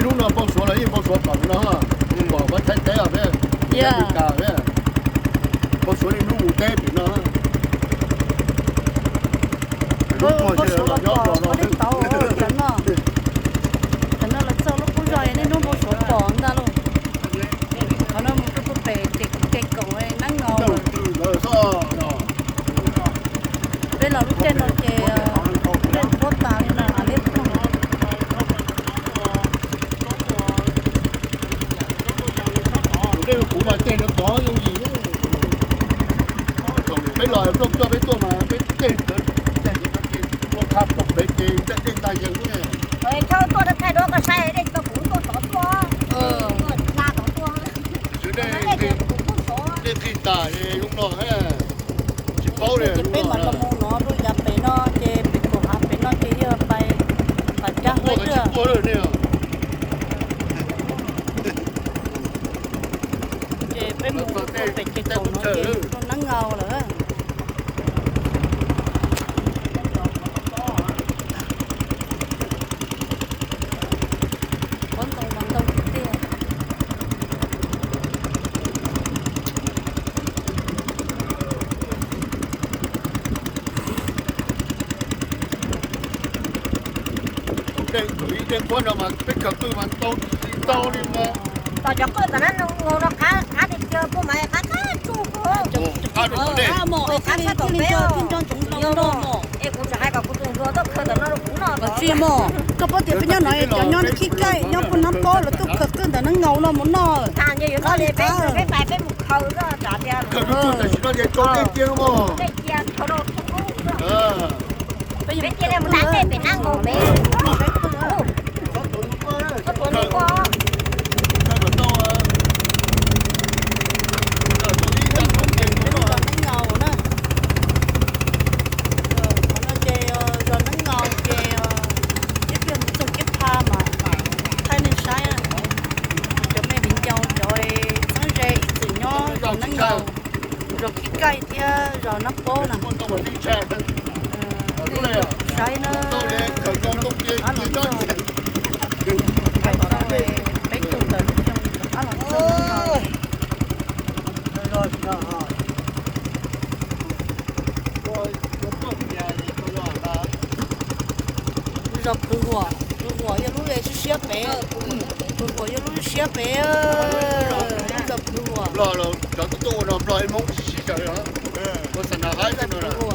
Hnub no npau suav los yeej npau suav pom no, pom pab Thaib teb os peb, Amelikas peb, npau suav niaj hnub mus teb pem no. Npau suav los pom nyob tau cov no. Cov no los txog lub qub zog niaj hnub npau suav pom ntag lauj. Qhov no mus rau pem ces koom neeb no. Peb los lub caij no ces dej puab tas li no, liab ploog. Tus dej kuv mas tej no tov yooj yim. Thaum peb los Nplog coj peb tuaj mas peb tej, ua qha pem ces dej tag yees lawm. Thawj tuaj rau thaij duab koj saib dej tsis tau kuv tuaj tov tuaj, tuaj hla tov tuaj. Xwb dej, dej qhib tas zoo no tsis paub li. Ces peb mam los mus no rau yav pem no ces pem kaum hav pem no ces yog pais, pais Cab Huab Dwaj. Ces peb mus rau pem ces kaum no ces rau Nab Ngau lawm. Pob ntoo mas ntau tiag tiag. Tus dej, tus ib dej npuab no mas peb khaws qwj mas ntau, ntau li mas. Tom cov qwj tom no qab, qab tiag tiag, kuj mas qab qab tsuj, qab tsuj dej, qab tsuj dej. Es kuv tseem hais kom kuv tus hluas tuaj khaws ntawm no rau kuv noj. Tsis mog, koj paub tias peb nyob no cov nyob khib kaij nyob puag Nab Pob lawv tuaj khaws qwj ntawm Nab Ngau no mus noj. Peb pais peb mus khaws tias tam sim no ces tso dej cia mog. Peb cia li mus nram tej pem Nab Ngau pem. Peb mus zos Nab Ngau na. Qhov no ces zos Nab Ngau ces ib pliag mus txog Kiab Pha mas thaij nej saib. Cov me viv ncaus cov txheeb ze ib txwm nyob zos Nab Ngau, zos khib kaij thiab zos Nab Pob na. Saib na. Peb tug tawm lub xyoo rov qab los txog no. Zos Plhu Huam, Plhu Huam yog lub siab pem, Plhu Huam yog lub siab pem, zos Plhu Huam. Los cov tuaj tuaj ua no Nplog ib Hmoob sib sib sawv, ua xa na haib no.